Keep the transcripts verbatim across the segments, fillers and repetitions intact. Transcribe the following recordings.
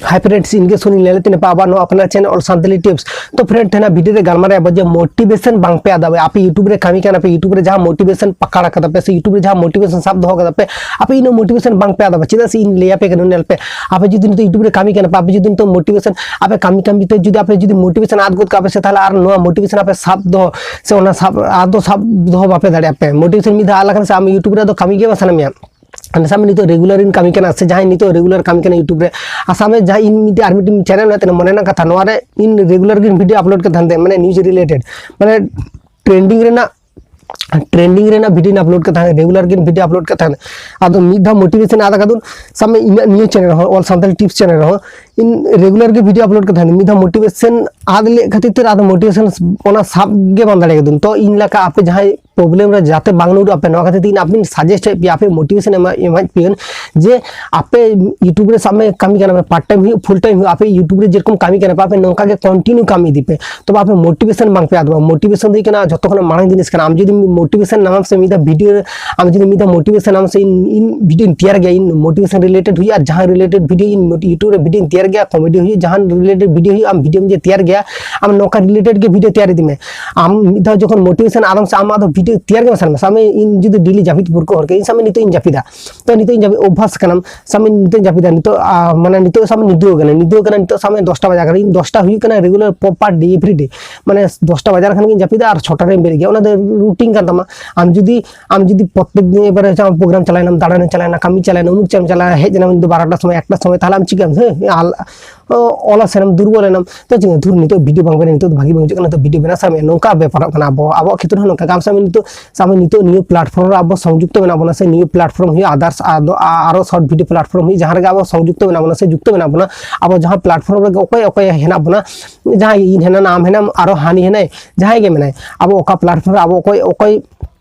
Hi friends, ᱤᱧ ᱜᱮ ᱥᱩᱱᱤᱞ, ᱧᱮᱞᱮᱫ ᱛᱤᱧ ᱯᱮ ᱟᱵᱟᱨ ᱱᱚᱣᱟ ᱟᱯᱱᱟᱨ channel All Santali Tips᱾ ᱛᱚ friend, ᱛᱮᱦᱮᱧᱟᱜ video ᱨᱮ ᱜᱟᱞᱢᱟᱨᱟᱣ ᱟᱵᱚ ᱡᱮ motivation ᱵᱟᱝ ᱯᱮ ᱟᱫᱟ᱾ ᱟᱯᱮ YouTube ᱨᱮ ᱠᱟᱹᱢᱤ ᱠᱟᱱᱟ ᱯᱮ, YouTube ᱨᱮ ᱡᱟᱦᱟᱸ motivation ᱯᱟᱠᱟᱲ ᱠᱟᱫᱟ ᱯᱮ ᱥᱮ YouTube ᱨᱮ ᱡᱟᱦᱟᱸ motivation ᱥᱟᱵ ᱫᱚᱦᱚ ᱠᱟᱫᱟ ᱯᱮ, ᱟᱯᱮ ᱤᱱᱟᱹ motivation ᱵᱟᱝ ᱯᱮ ᱟᱫᱟ᱾ ᱪᱮᱫᱟᱜ ᱥᱮ ᱤᱧ ᱞᱟᱹᱭ ᱟᱯᱮ ᱠᱟᱹᱱᱟᱹᱧ, ᱧᱮᱞ ᱯᱮ, ᱟᱯᱮ ᱡᱩᱫᱤ ᱱᱤᱛᱚᱜ YouTube ᱨᱮ ᱠᱟᱹᱢᱤ ᱠᱟᱱᱟ ᱯᱮ, ᱟᱯᱮ ᱡᱩᱫᱤ ᱱᱤᱛᱚᱜ motivation, ᱟᱯᱮ ᱠᱟᱹᱢᱤ ᱠᱟᱹᱢᱤ ᱛᱮ ᱡᱩᱫᱤ ᱟᱯᱮ ᱡᱩᱫᱤ motivation ᱟᱫ ᱜᱚᱫ ᱠᱟᱜᱼᱟ ᱯᱮ ᱥᱮ, ᱛᱟᱦᱚᱞᱮ ᱟᱨ ᱱᱚᱣᱟ motivation ᱟᱯᱮ ᱥᱟᱵ ᱫᱚᱦᱚ ᱥᱮ ᱚᱱᱟ ᱥᱟᱵ ᱟᱫᱚ ᱥᱟᱵ ᱫᱚᱦᱚ ᱵᱟᱯᱮ ᱫᱟᱲᱮᱭᱟᱜᱼᱟ ᱯᱮ᱾ Motivation ᱢᱤᱫ ᱫᱷᱟᱣ ᱟᱫ ᱞᱮᱠᱷᱟᱱ ᱥᱮ ᱟᱢ YouTube ᱨᱮ ᱟᱫᱚ ᱠᱟᱹᱢᱤ ᱜᱮ ᱵᱟᱝ ᱥᱟᱱᱟ ᱢᱮᱭᱟ᱾ ᱟᱨ ᱥᱟᱵ ᱢᱮ ᱱᱤᱛᱚᱜ regular ᱤᱧ ᱠᱟᱹᱢᱤ ᱠᱟᱱᱟ ᱥᱮ ᱡᱟᱦᱟᱸᱭ ᱱᱤᱛᱚᱜ regular ᱠᱟᱹᱢᱤ ᱠᱟᱱᱟ YouTube ᱨᱮ, ᱟᱨ ᱥᱟᱵ ᱢᱮ ᱡᱟᱦᱟᱸ ᱤᱧ ᱢᱤᱫᱴᱮᱱ ᱟᱨ ᱢᱤᱫᱴᱮᱱ channel ᱢᱮᱱᱟᱜ ᱛᱤᱧᱟ, ᱢᱚᱱᱮ ᱨᱮᱱᱟᱜ ᱠᱟᱛᱷᱟ, ᱱᱚᱣᱟ ᱨᱮ ᱤᱧ regular ᱜᱮ video upload ᱠᱟᱛᱮ ᱛᱟᱦᱮᱱ ᱛᱮ, ᱢᱟᱱᱮ news related, ᱢᱟᱱᱮ trending ᱨᱮᱱᱟᱜ trending ᱨᱮᱱᱟᱜ video upload ᱠᱟᱛᱮ ᱛᱟᱦᱮᱱ, regular ᱜᱮ video upload ᱠᱟᱛᱮ ᱛᱟᱦᱮᱱ᱾ ᱟᱫᱚ ᱢᱤᱫ ᱫᱷᱟᱣ motivation ᱟᱫ ᱠᱟᱫᱩᱱ, ᱥᱟᱵ ᱢᱮ ᱤᱧᱟᱹᱜ ᱱᱤᱭᱟᱹ channel ᱨᱮᱦᱚᱸ, All Santali Tips channel ᱨᱮᱦᱚᱸ ᱤᱧ regular ᱜᱮ video upload ᱠᱟᱛᱮ ᱛᱟᱦᱮᱱ᱾ ᱢᱤᱫ ᱫᱷᱟᱣ motivation ᱟᱫ ᱞᱮᱫ ᱠᱷᱟᱹᱛᱤᱨ ᱛᱮ ᱟᱫᱚ motivation ᱚᱱᱟ ᱥᱟᱵ ᱜᱮ ᱵᱟᱝ ᱫᱟᱲᱮ ᱠᱟᱫᱩᱱ᱾ ᱛᱚ ᱤᱧ ᱞᱮᱠᱟ ᱟᱯᱮ ᱡᱟᱦᱟᱸᱭ problem ᱨᱮ ᱡᱟᱛᱮ ᱵᱟᱝ ᱧᱩᱨᱩᱜ ᱟᱯᱮ, ᱱᱚᱣᱟ ᱠᱷᱟᱹᱛᱤᱨ ᱛᱮ ᱤᱧ ᱟᱯᱮᱧ suggest ᱮᱫ ᱯᱮᱭᱟ, ᱟᱯᱮ motivation ᱮᱢᱟ-, ᱮᱢᱟᱫ ᱯᱮᱭᱟᱹᱧ ᱡᱮ ᱟᱯᱮ YouTube ᱨᱮ ᱥᱟᱵ ᱢᱮ ᱠᱟᱹᱢᱤ ᱠᱟᱱᱟ ᱯᱮ, part time ᱦᱩᱭᱩᱜ, full time ᱦᱩᱭᱩᱜ, ᱟᱯᱮ YouTube ᱨᱮ ᱡᱮᱨᱚᱠᱚᱢ ᱠᱟᱹᱢᱤ ᱠᱟᱱᱟ ᱯᱮ, ᱟᱯᱮ ᱱᱚᱝᱠᱟ ᱜᱮ continue ᱠᱟᱹᱢᱤ ᱤᱫᱤ ᱯᱮ᱾ ᱛᱚᱵᱮ ᱟᱯᱮ motivation ᱵᱟᱝ ᱯᱮ ᱟᱫᱚᱜᱼᱟ᱾ Motivation ᱫᱚ ᱦᱩᱭᱩᱜ ᱠᱟᱱᱟ ᱡᱚᱛᱚ ᱠᱷᱚᱱᱟᱜ ᱢᱟᱨᱟᱝ ᱡᱤᱱᱤᱥ ᱠᱟᱱᱟ᱾ ᱟᱢ ᱡᱩᱫᱤ motivation ᱱᱟᱢᱟᱢ ᱥᱮ ᱢᱤᱫ ᱫᱷᱟᱣ video ᱨᱮ, ᱟᱢ ᱡᱩᱫᱤ ᱢᱤᱫ ᱫᱷᱟᱣ motivation ᱱᱟᱢ ᱥᱮ ᱤᱧ, ᱤᱧ video ᱧ ᱛᱮᱭᱟᱨ ᱜᱮᱭᱟ, ᱤᱧ motivation related ᱦᱩᱭᱩᱜᱼᱟ, ᱟᱨ ᱡᱟᱦᱟᱸ related video ᱤᱧ YouTube ᱨᱮ video ᱧ ᱛᱮᱭᱟᱨ ᱜᱮᱭᱟ, comedy ᱦᱩᱭᱩᱜ, ᱡᱟᱦᱟᱸ related video ᱦᱩᱭᱩᱜ, ᱟᱢ video ᱧ ᱛᱮᱭᱟᱨ ᱜᱮᱭᱟ, ᱟᱢ ᱱᱚᱝᱠᱟ related ᱜᱮ video ᱛᱮᱭᱟᱨ ᱤᱫᱤ ᱢᱮ᱾ ᱟᱢ ᱢᱤᱫ ᱫᱷᱟᱣ ᱡᱚᱠᱷᱚᱱ motivation ᱟᱫᱟᱢ ᱥᱮ ᱟᱢ ᱟᱫᱚ video ᱛᱮᱭᱟᱨ ᱜᱮ ᱵᱟᱝ ᱥᱟᱱᱟ ᱢᱮ᱾ ᱥᱟᱵ ᱢᱮ ᱤᱧ ᱡᱩᱫᱤ daily ᱡᱟᱹᱯᱤᱫ ᱯᱟᱹᱨᱠᱟᱹᱣ ᱦᱚᱲ ᱠᱟᱱᱟ, ᱤᱧ ᱥᱟᱵ ᱢᱮ ᱱᱤᱛᱚᱜ ᱤᱧ ᱡᱟᱹᱯᱤᱫᱟ, ᱛᱚ ᱱᱤᱛᱚᱜ ᱤᱧ ᱡᱟᱹᱯᱤᱫ, ᱚᱵᱵᱷᱟᱥ ᱠᱟᱱᱟᱢ, ᱥᱟᱵ ᱢᱮ ᱱᱤᱛᱚᱜ ᱤᱧ ᱡᱟᱹᱯᱤᱫᱟ, ᱱᱤᱛᱚᱜ, ᱟ, ᱢᱟᱱᱮ ᱱᱤᱛᱚᱜ ᱥᱟᱵ ᱢᱮ ᱧᱤᱫᱟᱹ ᱠᱟᱱᱟ, ᱧᱤᱫᱟᱹ ᱠᱟᱱᱟ, ᱱᱤᱛᱚᱜ ᱥᱟᱵ ᱢᱮ ᱫᱚᱥᱴᱟ ᱵᱟᱡᱟᱣ ᱠᱟᱱᱟ, ᱤᱧ ᱫᱚᱥᱴᱟ ᱦᱩᱭᱩᱜ ᱠᱟᱱᱟ regular per day, every day, ᱢᱟᱱᱮ ᱫᱚᱥᱴᱟ ᱵᱟᱡᱟᱣ ᱞᱮᱠᱷᱟᱱ ᱜᱤᱧ ᱡᱟᱹᱯᱤᱫᱟ ᱟᱨ ᱪᱷᱚᱴᱟ ᱨᱮᱧ ᱵᱮᱨᱮᱫ ᱜᱮᱭᱟ, ᱚᱱᱟ ᱫᱚ routine ᱠᱟᱱ ᱛᱟᱢᱟ᱾ ᱟᱢ ᱡᱩᱫᱤ, ᱟᱢ ᱡᱩᱫᱤ ᱯᱨᱚᱛᱮᱠ ᱫᱤᱱ ᱮᱵᱟᱨᱮ ᱟᱢ program ᱪᱟᱞᱟᱣᱮᱱᱟᱢ, ᱫᱟᱬᱟᱱᱮᱢ ᱪᱟᱞᱟᱣᱮᱱᱟ, ᱠᱟᱹᱢᱤ ᱪᱟᱞᱟᱣᱮᱱᱟ, ᱩᱢᱩᱠ ᱪᱮᱫ ᱮᱢ ᱪᱟᱞᱟᱜᱼᱟ, ᱦᱮᱡ ᱮᱱᱟᱢ ᱧᱤᱫᱟᱹ ᱵᱟᱨᱚᱴᱟ ᱥᱚᱢᱚᱭ, ᱮᱠᱴᱟ ᱥᱚᱢᱚᱭ, ᱛᱟᱦᱚᱞᱮ ᱟᱢ ᱪᱤᱠᱟᱹᱭᱟᱢ? ᱦᱮᱸ, ᱟᱞ-, ᱚ, ᱚᱞᱟᱥ ᱮᱱᱟᱢ, ᱫᱩᱨᱵᱚᱞ ᱮᱱᱟᱢ, ᱛᱚ ᱪᱤᱠᱟᱹ? ᱫᱷᱩᱨ, ᱱᱤᱛᱚᱜ video ᱵᱟᱝ ᱵᱮᱱᱟᱣ, ᱱᱤᱛᱚᱜ ᱫᱚ ᱵᱷᱟᱜᱤ ᱵᱟᱝ ᱵᱩᱡᱷᱟᱹᱜ ᱠᱟᱱᱟ, ᱱᱤᱛᱚᱜ video ᱵᱮᱱᱟᱣ ᱥᱟᱱᱟ ᱢᱮᱭᱟ, ᱱᱚᱝᱠᱟ ᱵᱮᱯᱟᱨᱚᱜ ᱠᱟᱱᱟ ᱟᱵᱚ, ᱟᱵᱚᱣᱟᱜ ᱠᱷᱮᱛᱨᱮ ᱦᱚᱸ ᱱᱚᱝᱠᱟ ᱜᱮ᱾ ᱟᱢ ᱥᱟᱵ ᱢᱮ ᱱᱤᱛᱚᱜ, ᱥᱟᱵ ᱢᱮ ᱱᱤᱛᱚᱜ ᱱᱤᱭᱟᱹ platform ᱨᱮ ᱟᱵᱚ ᱥᱚᱝᱡᱩᱠᱛᱚ ᱢᱮᱱᱟᱜ ᱵᱚᱱᱟ, ᱥᱮ ᱱᱤᱭᱟᱹ platform ᱦᱩᱭᱩᱜ, others ᱟᱫᱚ ᱟ-, ᱟᱨᱚ short video platform ᱦᱩᱭᱩᱜ, ᱡᱟᱦᱟᱸ ᱨᱮᱜᱮ ᱟᱵᱚ ᱥᱚᱝᱡᱩᱠᱛᱚ ᱢᱮᱱᱟᱜ ᱵᱚᱱᱟ, ᱥᱮ ᱡᱩᱠᱛᱚ ᱢᱮᱱᱟᱜ ᱵᱚᱱᱟ, ᱟᱵᱚ ᱡᱟᱦᱟᱸ platform ᱨᱮᱜᱮ ᱚᱠᱚᱭ ᱚᱠᱚᱭ ᱦᱮᱱᱟᱜ ᱵᱚᱱᱟ, ᱡᱟᱦᱟᱸᱭ ᱜᱮ, ᱤᱧ ᱦᱮᱱᱟᱜᱼᱟ, ᱟᱢ ᱦᱮᱱᱟᱢ, ᱟᱨᱚ ᱦᱟᱹᱱᱤ ᱦᱮᱱᱟᱭ, ᱡᱟᱦᱟᱸᱭ ᱜᱮ ᱢᱮᱱᱟᱭ, ᱟᱵᱚ ᱚᱠᱟ platform ᱨᱮ ᱟᱵᱚ ᱚᱠᱚᱭ ᱚᱠᱚᱭ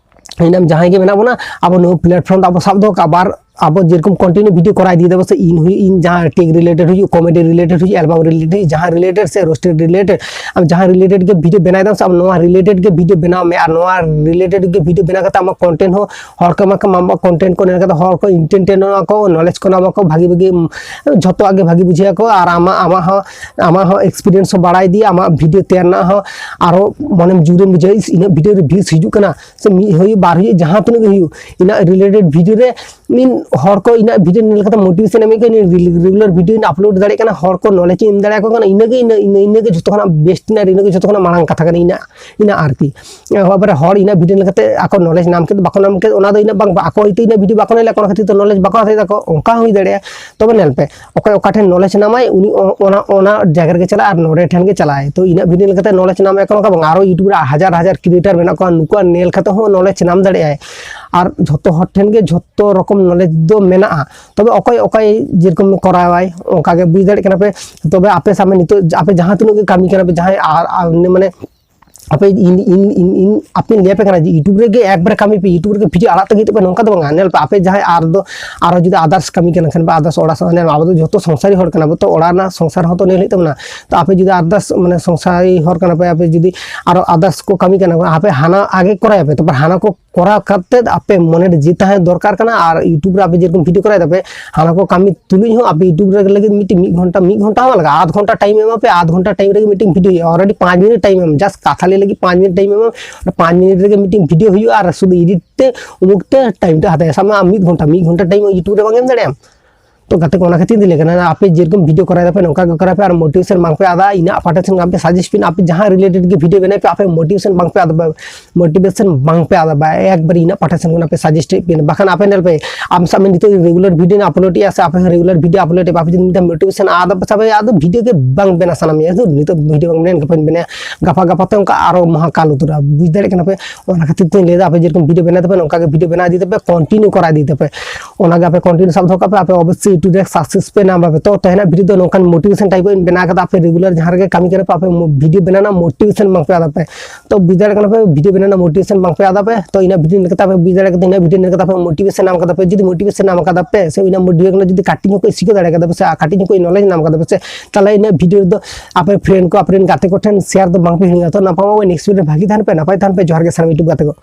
ᱦᱮᱱᱟᱢ, ᱡᱟᱦᱟᱸᱭ ᱜᱮ ᱢᱮᱱᱟᱜ ᱵᱚᱱᱟ, ᱟᱵᱚ ᱱᱚᱣᱟ platform ᱫᱚ ᱟᱵᱚ ᱥᱟᱵ ᱫᱚᱦᱚ ᱠᱟᱜᱼᱟ᱾ ᱵᱟᱨ ᱟᱵᱚ ᱡᱮᱨᱚᱠᱚᱢ continue video ᱠᱚᱨᱟᱣ ᱤᱫᱤᱭ ᱫᱟᱵᱚ ᱥᱮ, ᱤᱱ ᱦᱩᱭᱩᱜ, ᱤᱱ ᱡᱟᱦᱟᱸ tech related ᱦᱩᱭᱩᱜ, comedy related ᱦᱩᱭᱩᱜ, album related ᱦᱩᱭᱩᱜ, ᱡᱟᱦᱟᱸ related ᱥᱮ roasted related, ᱟᱢ ᱡᱟᱦᱟᱸ related ᱜᱮ video ᱵᱮᱱᱟᱣ ᱫᱟᱢ ᱥᱮ, ᱟᱢ ᱱᱚᱣᱟ related ᱜᱮ video ᱵᱮᱱᱟᱣ ᱢᱮ᱾ ᱟᱨ ᱱᱚᱣᱟ related ᱜᱮ video ᱵᱮᱱᱟᱣ ᱠᱟᱛᱮ ᱟᱢᱟᱜ content ᱦᱚᱸ ᱦᱚᱲ ᱠᱚ ᱮᱢᱟ ᱠᱚ, ᱟᱢᱟᱜ content ᱠᱚ ᱧᱮᱞ ᱠᱟᱛᱮ ᱦᱚᱲ ᱠᱚ entertain ᱚᱜ ᱟᱠᱚ, knowledge ᱠᱚ ᱧᱟᱢ ᱟᱠᱚ, ᱵᱷᱟᱜᱤ ᱵᱷᱟᱜᱤ, ᱩᱢ, ᱡᱷᱚᱛᱚᱣᱟᱜ ᱜᱮ ᱵᱷᱟᱜᱤ ᱵᱩᱡᱷᱟᱹᱣ ᱟᱠᱚ᱾ ᱟᱨ ᱟᱢᱟᱜ, ᱟᱢᱟᱜ ᱦᱚᱸ, ᱟᱢᱟᱜ ᱦᱚᱸ experience ᱦᱚᱸ ᱵᱟᱲᱟᱭ ᱤᱫᱤᱭᱟ, ᱟᱢᱟᱜ video ᱛᱮᱭᱟᱨ ᱨᱮᱱᱟᱜ ᱦᱚᱸ ᱟᱨᱚ ᱢᱚᱱᱮᱢ ᱡᱳᱨᱮᱢ ᱵᱩᱡᱷᱟᱹᱣᱟ, "ᱤᱥ, ᱤᱱᱟᱹᱜ video ᱨᱮ views ᱦᱤᱡᱩᱜ ᱠᱟᱱᱟ", ᱥᱮ ᱢᱤᱫ ᱦᱩᱭᱩᱜ, ᱵᱟᱨ ᱦᱩᱭᱩᱜ, ᱡᱟᱦᱟᱸ ᱛᱤᱱᱟᱹᱜ ᱜᱮ ᱦᱩᱭᱩᱜ, ᱤᱱᱟᱹᱜ related video ᱨᱮ ᱢᱤᱫ ᱦᱚᱲ ᱠᱚ ᱤᱱᱟᱹᱜ video ᱧᱮᱞ ᱠᱟᱛᱮ motivation ᱮᱢ ᱟᱹᱭᱠᱟᱹᱣᱟ, ᱤᱧ ᱨᱮᱜᱩ-, regular video ᱧ upload ᱫᱟᱲᱮᱭᱟᱜ ᱠᱟᱱᱟ, ᱦᱚᱲ ᱠᱚ knowledge ᱤᱧ ᱮᱢ ᱫᱟᱲᱮᱭᱟᱠᱚ ᱠᱟᱱᱟ, ᱤᱱᱟᱹᱜᱮ, ᱤᱱᱟᱹ, ᱤᱱᱟᱹ, ᱤᱱᱟᱹᱜᱮ ᱡᱷᱚᱛᱚ ᱠᱷᱚᱱᱟᱜ best ᱤᱧᱟᱹᱜ, ᱤᱱᱟᱹᱜᱮ ᱡᱷᱚᱛᱚ ᱠᱷᱚᱱᱟᱜ ᱢᱟᱨᱟᱝ ᱠᱟᱛᱷᱟ ᱠᱟᱱᱟ ᱤᱧᱟᱹᱜ, ᱤᱧᱟᱹᱜ ᱟᱨᱠᱤ᱾ ᱮᱵᱟᱨᱮ ᱦᱚᱲ ᱤᱱᱟᱹᱜ video ᱧᱮᱞ ᱠᱟᱛᱮ ᱟᱠᱚ knowledge ᱧᱟᱢ ᱠᱮᱫ, ᱵᱟᱠᱚ ᱧᱟᱢ ᱠᱮᱫ, ᱚᱱᱟ ᱫᱚ ᱤᱱᱟᱹᱜ ᱵᱟᱝ, ᱟᱠᱚ ᱦᱚᱭᱛᱳ ᱤᱱᱟᱹᱜ video ᱵᱟᱠᱚ ᱧᱮᱞᱟ, ᱚᱱᱟ ᱠᱷᱟᱹᱛᱤᱨ ᱛᱮ knowledge ᱵᱟᱠᱚ ᱦᱟᱛᱟᱣ ᱫᱟᱠᱚ, ᱚᱱᱠᱟ ᱦᱚᱸ ᱦᱩᱭ ᱫᱟᱲᱮᱭᱟᱜᱼᱟ᱾ ᱛᱚᱵᱮ ᱧᱮᱞ ᱯᱮ, ᱚᱠᱚᱭ ᱚᱠᱟ ᱴᱷᱮᱱ knowledge ᱧᱟᱢᱟᱭ, ᱩᱱᱤ ᱚ-, ᱚᱱᱟ, ᱚᱱᱟ ᱡᱟᱭᱜᱟ ᱨᱮᱜᱮ ᱪᱟᱞᱟᱜᱼᱟ ᱟᱨ ᱱᱚᱰᱮ ᱴᱷᱮᱱ ᱜᱮ ᱪᱟᱞᱟᱜᱼᱟᱭ᱾ ᱛᱚ ᱤᱱᱟᱹᱜ video ᱧᱮᱞ ᱠᱟᱛᱮ knowledge ᱧᱟᱢ ᱟᱠᱚ ᱱᱚᱝᱠᱟ ᱵᱟᱝ, ᱟᱨᱚ YouTube ᱨᱮ ᱦᱟᱡᱟᱨ ᱦᱟᱡᱟᱨ creator ᱢᱮᱱᱟᱜ ᱠᱚᱣᱟ, ᱱᱩᱠᱩᱣᱟᱜ ᱧᱮᱞ ᱠᱟᱛᱮ ᱦᱚᱸ knowledge ᱧᱟᱢ ᱫᱟᱲᱮᱭᱟᱜᱼᱟᱭ᱾ ᱟᱨ ᱡᱷᱚᱛᱚ ᱦᱚᱲ ᱴᱷᱮᱱ ᱜᱮ ᱡᱷᱚᱛᱚ ᱨᱚᱠᱚᱢ knowledge ᱫᱚ ᱢᱮᱱᱟᱜᱼᱟ, ᱛᱚᱵᱮ ᱚᱠᱚᱭ ᱚᱠᱚᱭ ᱡᱮᱨᱚᱠᱚᱢ ᱠᱚᱨᱟᱣᱟᱭ ᱚᱱᱠᱟ ᱜᱮ ᱵᱩᱡᱽ ᱫᱟᱲᱮᱭᱟᱜ ᱠᱟᱱᱟ ᱯᱮ᱾ ᱛᱚᱵᱮ ᱟᱯᱮ ᱥᱟᱵ ᱢᱮ ᱱᱤᱛᱚᱜ ᱟᱯᱮ ᱡᱟᱦᱟᱸ ᱛᱤᱱᱟᱹᱜ ᱜᱮ ᱠᱟᱹᱢᱤ ᱠᱟᱱᱟ ᱯᱮ, ᱡᱟᱦᱟᱸᱭ ᱟᱨ, ᱟᱨ ᱢᱟᱱᱮ ᱟᱯᱮ ᱤᱧ, ᱤᱧ, ᱤᱧ, ᱤᱧ ᱟᱯᱮᱧ ᱞᱟᱹᱭ ᱟᱯᱮ ᱠᱟᱱᱟ ᱡᱮ YouTube ᱨᱮᱜᱮ ᱮᱠᱵᱟᱨᱮ ᱠᱟᱹᱢᱤ ᱯᱮ, YouTube ᱨᱮᱜᱮ video ᱟᱲᱟᱜ ᱛᱮᱜᱮ ᱦᱩᱭᱩᱜ ᱛᱟᱯᱮ, ᱱᱚᱝᱠᱟ ᱫᱚ ᱵᱟᱝᱟ᱾ ᱧᱮᱞ ᱯᱮ, ᱟᱯᱮ ᱡᱟᱦᱟᱸᱭ ᱟᱨ ᱫᱚ ᱟᱨᱚ ᱡᱩᱫᱤ others ᱠᱟᱹᱢᱤ ᱠᱟᱱᱟ ᱠᱷᱟᱱ ᱯᱮ, others ᱚᱲᱟᱜ ᱥᱟᱶ, ᱧᱮᱞ ᱢᱮ, ᱟᱵᱚ ᱫᱚ ᱡᱷᱚᱛᱚ ᱥᱚᱝᱥᱟᱨᱤ ᱦᱚᱲ ᱠᱟᱱᱟ ᱵᱚ, ᱛᱚ ᱚᱲᱟᱜ ᱨᱮᱱᱟᱜ ᱥᱚᱝᱥᱟᱨ ᱦᱚᱸ ᱛᱚ ᱧᱮᱞ ᱦᱩᱭᱩᱜ ᱛᱟᱵᱚᱱᱟ᱾ ᱛᱚ ᱟᱯᱮ ᱡᱩᱫᱤ others ᱢᱟᱱᱮ ᱥᱚᱝᱥᱟᱨᱤ ᱦᱚᱲ ᱠᱟᱱᱟ ᱯᱮ, ᱟᱯᱮ ᱡᱩᱫᱤ ᱟᱨᱚ others ᱠᱚ ᱠᱟᱹᱢᱤ ᱠᱟᱱᱟ ᱠᱚ, ᱟᱯᱮ ᱦᱟᱱᱟ ᱟᱜᱮ ᱠᱚᱨᱟᱭ ᱯᱮ, ᱛᱟᱨᱯᱚᱨ ᱦᱟᱱᱟ ᱠᱚ ᱠᱚᱨᱟᱣ ᱠᱟᱛᱮᱫ ᱟᱯᱮ ᱢᱚᱱᱮ ᱨᱮ ᱡᱮ ᱛᱟᱦᱮᱸ ᱫᱚᱨᱠᱟᱨ ᱠᱟᱱᱟ᱾ ᱟᱨ YouTube ᱨᱮ ᱟᱯᱮ ᱡᱮᱨᱚᱠᱚᱢ video ᱠᱚᱨᱟᱣ ᱫᱟᱯᱮ, ᱦᱟᱱᱟ ᱠᱚ ᱠᱟᱹᱢᱤ ᱛᱩᱞᱩᱡ ᱦᱚᱸ ᱟᱯᱮ YouTube ᱨᱮ ᱞᱟᱹᱜᱤᱫ ᱢᱤᱫᱴᱤᱡ ᱢᱤᱫ ᱜᱷᱚᱱᱴᱟ, ᱢᱤᱫ ᱜᱷᱚᱱᱴᱟ ᱦᱚᱸ ᱵᱟᱝ ᱞᱟᱜᱟᱜᱼᱟ, ᱟᱫᱷ ᱜᱷᱚᱱᱴᱟ time ᱮᱢᱟ ᱯᱮ, ᱟᱫᱷ ᱜᱷᱚᱱᱴᱟ time ᱨᱮᱜᱮ ᱢᱤᱫᱴᱤᱡ video ᱦᱩᱭᱩᱜᱼᱟ᱾ Already ᱯᱟᱸᱪ minute time ᱮᱢ, just ᱠᱟᱛᱷᱟ ᱞᱟᱹᱭ ᱞᱟᱹᱜᱤᱫ ᱯᱟᱸᱪ minute time ᱮᱢᱟ, ᱚᱱᱟ ᱯᱟᱸᱪ minute ᱨᱮᱜᱮ ᱢᱤᱫᱴᱤᱡ video ᱦᱩᱭᱩᱜᱼᱟ᱾ ᱟᱨ ᱥᱩᱫᱷᱩ edit ᱛᱮ ᱩᱢᱩᱠ ᱛᱮ time ᱴᱟ ᱦᱟᱛᱟᱣᱟ᱾ ᱥᱟᱵ ᱢᱮ ᱟᱢ ᱢᱤᱫ ᱜᱷᱚᱱᱴᱟ, ᱢᱤᱫ ᱜᱷᱚᱱᱴᱟ time YouTube ᱨᱮ ᱵᱟᱝ ᱮᱢ ᱫᱟᱲᱮᱭᱟᱜᱼᱟᱢ? ᱛᱚ ᱜᱟᱛᱮ ᱠᱚ, ᱚᱱᱟ ᱠᱷᱟᱹᱛᱤᱨ ᱤᱧ ᱞᱟᱹᱭ ᱠᱟᱱᱟ, ᱟᱯᱮ ᱡᱮᱨᱚᱠᱚᱢ video ᱠᱚᱨᱟᱣ ᱫᱟᱯᱮ, ᱱᱚᱝᱠᱟ ᱜᱮ ᱠᱚᱨᱟᱣ ᱯᱮ ᱟᱨ motivation ᱵᱟᱝ ᱯᱮ ᱟᱫᱟ᱾ ᱤᱧᱟᱹᱜ ᱯᱟᱦᱴᱟ ᱥᱮᱱ ᱠᱷᱚᱱ ᱟᱯᱮ suggest ᱯᱮ, ᱟᱯᱮ ᱡᱟᱦᱟᱸ related ᱜᱮ video ᱵᱮᱱᱟᱣ ᱯᱮ, ᱟᱯᱮ motivation ᱵᱟᱝ ᱯᱮ ᱟᱫᱟ, motivation ᱵᱟᱝ ᱯᱮ ᱟᱫᱟ, ᱮᱠᱵᱟᱨᱮ ᱤᱧᱟᱹᱜ ᱯᱟᱦᱴᱟ ᱥᱮᱱ ᱠᱷᱚᱱ ᱟᱯᱮ suggest ᱯᱮ᱾ ᱵᱟᱠᱷᱟᱱ ᱟᱯᱮ ᱧᱮᱞ ᱯᱮ, ᱟᱢ ᱥᱟᱵ ᱢᱮ ᱱᱤᱛᱚᱜ regular video upload ᱮᱜᱼᱟ ᱥᱮ ᱟᱯᱮ ᱦᱚᱸ regular video upload ᱮᱜᱼᱟ, ᱟᱯᱮ ᱡᱩᱫᱤ ᱢᱤᱫᱴᱟᱝ motivation ᱟᱫᱟ ᱯᱮ, ᱥᱟᱵ ᱢᱮ ᱟᱫᱚ video ᱜᱮ ᱵᱟᱝ ᱵᱮᱱᱟᱣ ᱥᱟᱱᱟ ᱢᱮᱭᱟ, ᱱᱤᱛᱚᱜ video ᱵᱟᱝ ᱵᱮᱱᱟᱣ, ᱜᱟᱯᱟ ᱵᱮᱱᱟᱣᱟ, ᱜᱟᱯᱟ ᱜᱟᱯᱟ ᱛᱮ ᱚᱱᱠᱟ ᱟᱨᱚ ᱢᱟᱦᱟ ᱠᱟᱞ ᱩᱛᱟᱹᱨᱚᱜᱼᱟ, ᱵᱩᱡᱽ ᱫᱟᱲᱮᱭᱟᱜ ᱠᱟᱱᱟ ᱯᱮ? ᱚᱱᱟ ᱠᱷᱟᱹᱛᱤᱨ ᱛᱮᱧ ᱞᱟᱹᱭᱫᱟ, ᱟᱯᱮ ᱡᱮᱨᱚᱠᱚᱢ video ᱵᱮᱱᱟᱣ ᱛᱟᱯᱮ, ᱱᱚᱝᱠᱟ ᱜᱮ video ᱵᱮᱱᱟᱣ ᱤᱫᱤ ᱛᱟᱯᱮ, continue ᱠᱚᱨᱟᱣ ᱤᱫᱤ ᱛᱟᱯᱮ, ᱚᱱᱟ ᱜᱮ ᱟᱯᱮ continue ᱥᱟᱵ ᱫᱚᱦᱚ ᱠᱟᱜ ᱯᱮ, ᱟᱯᱮ ᱚᱵᱚᱥᱥᱳᱭ YouTube ᱨᱮ success ᱯᱮ ᱧᱟᱢ ᱟᱯᱮ᱾ ᱛᱚ ᱛᱮᱦᱮᱧᱟᱜ video ᱫᱚ ᱱᱚᱝᱠᱟᱱ motivation type ᱤᱧ ᱵᱮᱱᱟᱣ ᱠᱟᱫᱟ, ᱟᱯᱮ regular ᱡᱟᱦᱟᱸ ᱨᱮᱜᱮ ᱠᱟᱹᱢᱤ ᱠᱟᱱᱟ ᱯᱮ, ᱟᱯᱮ video ᱵᱮᱱᱟᱣ ᱨᱮᱱᱟᱜ motivation ᱵᱟᱝ ᱯᱮ ᱟᱫᱟ ᱯᱮ᱾ ᱛᱚ ᱵᱩᱡᱽ ᱫᱟᱲᱮᱭᱟᱜ ᱠᱟᱱᱟ ᱯᱮ, video ᱵᱮᱱᱟᱣ ᱨᱮᱱᱟᱜ motivation ᱵᱟᱝ ᱯᱮ ᱟᱫᱟ ᱯᱮ᱾ ᱛᱚ ᱤᱱᱟᱹ video ᱧᱮᱞ ᱠᱟᱛᱮ ᱟᱯᱮ ᱵᱩᱡᱽ ᱫᱟᱲᱮᱭᱟᱜ ᱠᱟᱱᱟ, ᱤᱱᱟᱹ video ᱧᱮᱞ ᱠᱟᱛᱮ ᱟᱯᱮ motivation ᱧᱟᱢ ᱠᱟᱫᱟ ᱯᱮ᱾ ᱡᱩᱫᱤ motivation ᱧᱟᱢ ᱠᱟᱫᱟ ᱯᱮ ᱥᱮ ᱤᱱᱟᱹ video ᱠᱷᱚᱱᱟᱜ ᱡᱩᱫᱤ ᱠᱟᱹᱴᱤᱡ ᱧᱚᱜ ᱠᱚ ᱥᱤᱠᱷᱟᱹᱣ ᱫᱟᱲᱮ ᱠᱟᱫᱟ ᱯᱮ ᱥᱮ ᱟᱨ ᱠᱟᱹᱴᱤᱡ ᱧᱚᱜ ᱠᱚ knowledge ᱧᱟᱢ ᱠᱟᱫᱟ ᱯᱮ ᱥᱮ, ᱛᱟᱦᱚᱞᱮ ᱤᱱᱟᱹ video ᱨᱮᱫᱚ ᱟᱯᱮ friend ᱠᱚ, ᱟᱯᱮ ᱨᱮᱱ ᱜᱟᱛᱮ ᱠᱚ ᱴᱷᱮᱱ share ᱫᱚ ᱵᱟᱝ ᱯᱮ ᱦᱤᱲᱤᱧᱟ᱾ ᱛᱚ ᱱᱟᱯᱟᱭ ᱢᱟ next video ᱨᱮ ᱵᱷᱟᱹᱜᱤ ᱛᱟᱦᱮᱱ ᱯᱮ, ᱱᱟᱯᱟᱭ ᱛᱟᱦᱮᱱ ᱯᱮ᱾ ᱡᱚᱦᱟᱨ ᱜᱮ ᱥᱟᱱᱟᱢ YouTube ᱜᱟᱛᱮ ᱠᱚ᱾